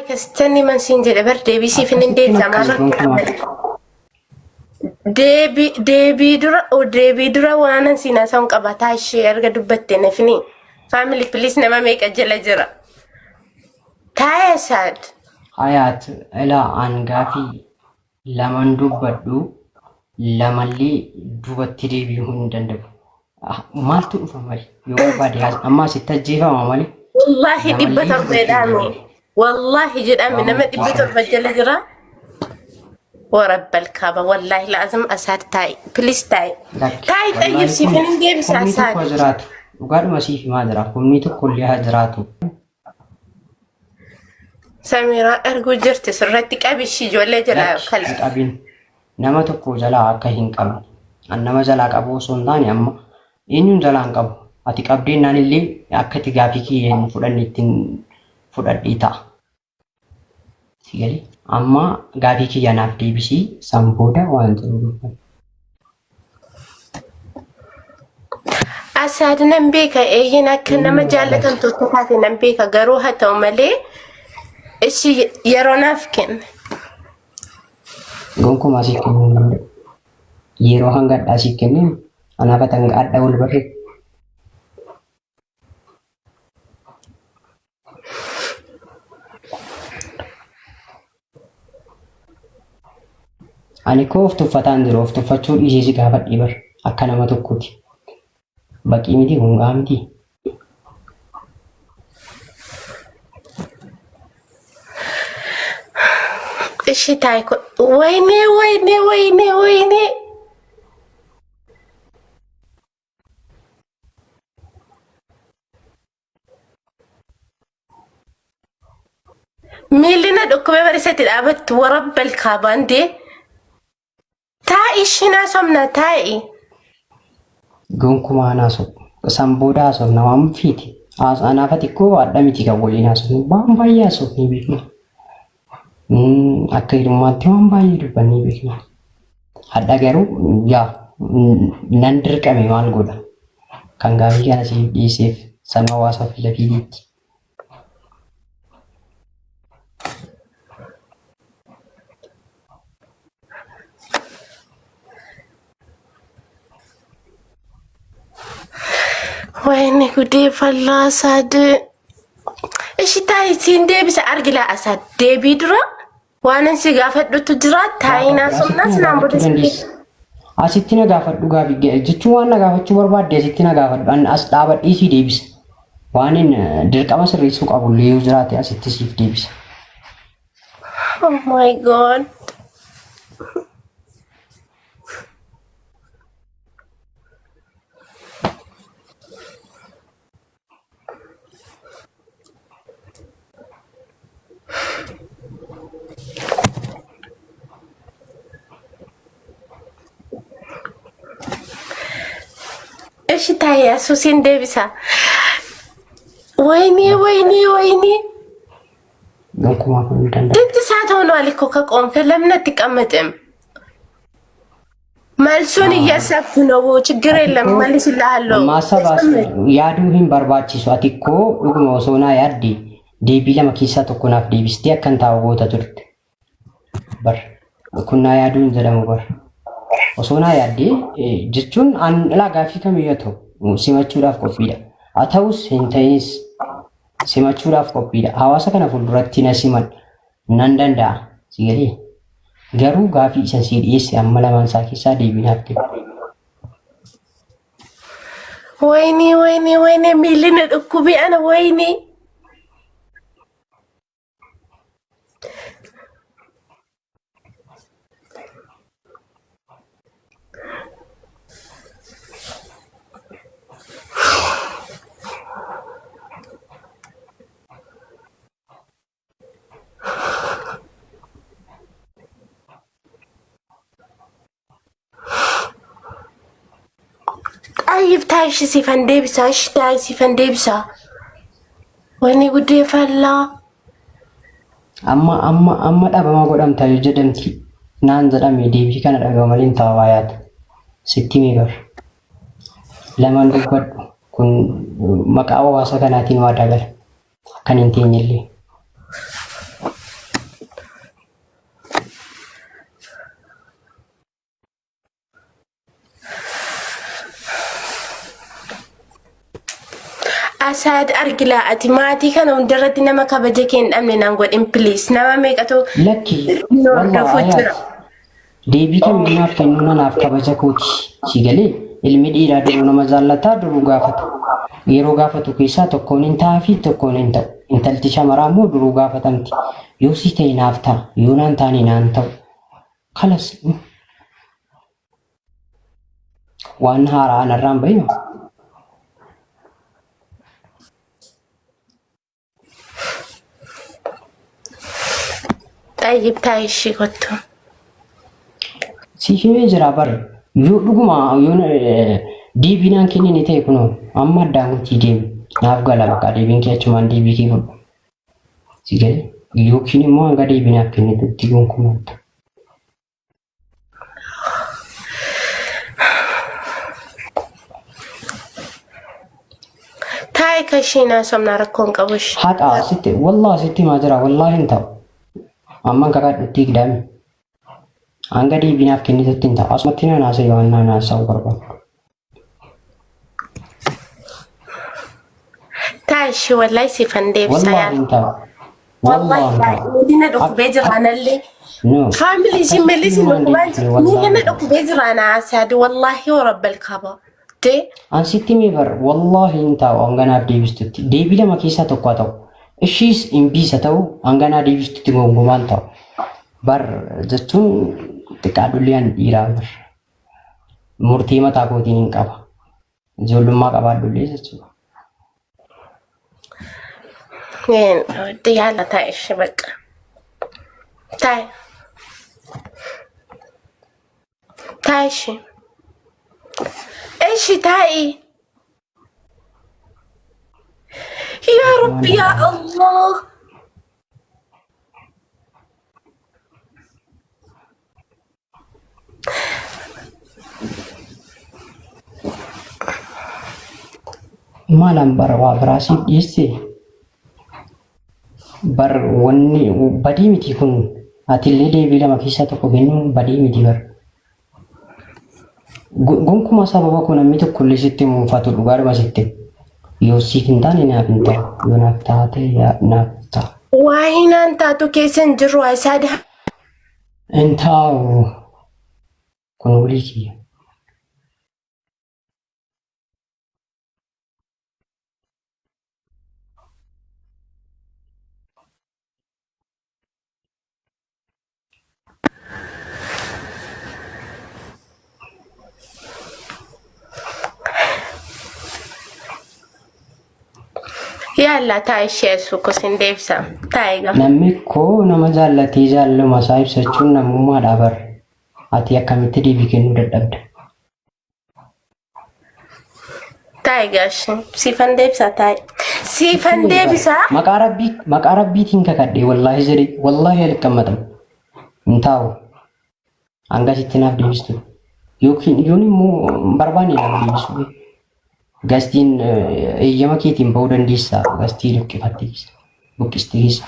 Taayi man siin jedhe bar deebii siif hin Akkasitti deebisa naqqabi maal rakkoo gonkumaa. qabda? Deebii dura deebii dura waanan siin haasa'uun qaba taa ishee erga dubbatte nafini. Family please nama meeqa jala jira. Taa'ee Asaad. Hayaat ilaa an gaafii laman dubbadhu lamallee duubatti deebi'uu hin danda'u. Ah, Maaltu dhufa malee yoo barbaade amma asitti ajjeefama malee Wallaahi dhibba lamallee torba duubatti hin jedhame. deebi'u. Wallaahi jedhame Waan nama dhibba murteessaa torba jala jira. Warabbal kaaba wallaahi laazim Asaad taa'i. Please taa'i. Lakki Taa'i wallaahi xayyib siif kun hin deebisa kumni Asaad. tokko haa jiraatu dhugaadhuma siif himaa jira kumni tokko illee haa jiraatu. Samiraa arguu jirti sirratti qabishii ijoollee jalaa Lakki kala. hin qabin nama tokko jalaa akka hin qabne an nama jalaa qabu osoo hin taane amma eenyuun jalaa hin qabu ati qabdeennaan illee akka itti gaafii kiyya hin fudhanne ittiin fudhadhee ta'a. Si galee amma gaafii kiyya naaf deebisii san booda waan jiru dubbanna. Asaad nan beeka eeyyeen akka nama Eenyuun jaallatamtu akka taate nan beeka garuu haa ta'u malee ishi yeroo naaf kenne. Gonkumaa siif kennuu hin danda'u. Yeroo hanga adhaa siif kenneen anaaf ati hanga adhaa wal barree. Ani koo of tuffataan jiru of tuffachuu dhiisee si gaafadhee bar akka nama tokkooti. Baqii miti kun gahaa miti. Ishi taayi ko wayinee wayinee wayinee wayinee. Miilli na dhukkubee barisatti dhaabattu warabbal kaabaan dee. Taa'i ishiin haasofna taa'i. Gonkumaa hin haasofnu. San booda haasofna waan fiiti. Anaaf ati koo adda miti kan waliin haasofnu. Waan baay'ee haasofnee beekna. Akka hirummaatti waan baay'ee dubbannee beekna. Hadha garuu yaa nan dirqame maal godha. Kan gaafii kana siif dhiyeesseef sana hawaasa fi lafiitiitti. Wayne gudee fallaa Asaad. Ishi taa'i siin deebisa argilaa Asaad deebii dura waanan si gaafadhutu jira taa'i Gaafadhu naan asitti somnaas na naan gaafachuu booda si dandeessa. Asitti na gaafadhu gaafii jechuun waan na gaafachuu barbaadde asitti na gaafadhu. An as dhaabadhee sii deebisa. Waan hin dirqama sirreessuu qabu illee yoo jiraate asitti siif deebisa. Oh my god. Ishi taa'i asuusiin deebisa. Wayinee wayinee wayinee. Gonkumaa kun hin danda'amu. ስንት ሰዓት ሆኗል እኮ ከቆምክ? ለምን አትቀመጥም? መልሱን እያሰብኩ ነው። ችግር Ati የለም koo መልስልሃለሁ። ማሰብ ተቀመጥ። yaaduu hin barbaachisu. Ati koo dhuguma osoo naa yaadde deebii lama keessaa tokko naaf deebistee akkan taa'u goota turte. Bar kun naa yaaduu hin jedhamu bar. Osoo naa yaaddee jechuun an ilaa gaaffii kamiyyuu haa ta'u simachuudhaaf qophiidha. Haa ta'us hin ta'inis simachuudhaaf qophiidha. Hawaasa kana fuulduratti na siman nan danda'a. Si galee? Garuu gaafii isan sii dhiyeesse amma lamaan isaa keessaa deebii naaf kenni. ወይኔ ወይኔ ወይኔ ሚልን እኩቢ አነ ወይኔ ጠይብ ታይሽ ሲፈን deebisa እሺ ታይ ሲፈን deebisa ወይኔ ጉዴ ፈላ። Amma amma amma dhabama godhamta yoo jedhamti naan jedhame deebii kana dhaga'u malee hin ta'u yaata. Sitti himee bar. Lamaan dubbadhu kun maqaa hawaasa kanaatiin waadaa gala. Akkan hin teenyellee. Asaad argilaa ati maatii kana hundarratti nama kabaja kee hin dhabne naan godhin please. Nama meeqatu Lakki nu wallah hordofuu jira. ayaat deebii kamiyyuu naaf kennuun anaaf kabaja kooti. Si galee ilmi dhiiraa duruu nama jaallataa duruu gaafata. Yeroo gaafatu keessaa tokkoon hin ta'aa fi tokkoon hin ta'u. Intalti shamaraa immoo duruu gaafatamti. Yoo si ta'e naaf ta'a, yoo naan taane naan ta'u. Kalas waan haaraa narraan bahima. Xayyib taa'e ishii kottu. Si himee jira bar yoo dhuguma yoo deebii naan kennine ta'e kunoo amma addaan kutii deemi naaf gala bakka deebiin kee achumaan deebii kee fudhu. Si galee yookiin immoo hanga deebii naaf kennitutti gonkumaa. Taa'e ka ishiin haasofnaa rakkoon qabu ishee. Haqa sitti wallahi sitti himaa jira wallahi hin ta'u. Amman kakadhutti gidaami. Hanga deebii naaf kennitutti hin ta'u. Asumatti naan haasa'e waan naan haasa'u barbaadu. Taa'e ishee wallahi siifan deebisa Wallahi yaala. hin ta'u. Wallahi Wallahi hin ta'u. miidhina dhukkubee jiraanallee. No. Faamilii isin meelisi Akkasitti dhukkubaa naan deebisne wallahi miidhina hin ta'u. dhukkubee jiraana asaadi wallahi warabbal kaaba. Tee An sitti himee bar wallahi hin taa'u hanga naaf deebistutti. Deebii lama keessaa tokko haa ta'u. Ishiis hin biisa ta'u hanga naa deebistutti gonkumaan ta'u. Bar jechuun xiqqaadhullee an dhiiraa bar. Murtii mataa kootiin hin qaba. Ijoollummaa qabaadhullee jechuudha. Yaala taa'e ishee bakka. Taa'e. Taa'e ishee. Ishee taa'i. Yaa Rabbi yaa Allah. Maalaan bara waa biraa siif dhiyeesse bar wanni badii miti kun atillee deebii lama keessaa tokko kennuun badii miti bar. Gonkumaa sababa kun namni tokkollee sitti muufatu dhugaadhuma sitti. Yoo siif hin taane naaf hin ta'u. Yoo naaf taate naaf ta'a. Waa hinaan taatu keessa hin jirru asaadi. Hin taa'u. Kun walii kiyya. Yaalla taa'e ishee asuu kusin deebisa. Taa'e gama. Namni koo nama jaallatee jaalladhuma isaa ibsachuun namummaadha bar. Ati akkamitti deebii kennuu dadhabda? Taa'e gaashe. Siifan deebisa taa'e. Siifan deebisa. Maqaa rabbii maqaa rabbiitiin kakadhe wallaahi jedhe wallaahi alqammaxamu. Hin taa'u. Hanga sitti naaf deebistu. Yookiin yoon immoo hin barbaanne naaf deebisu. Gastiin eeyyama keetiin ba'uu dandeessa. Gastii luqqifattee keessa. Buqqistee keessa.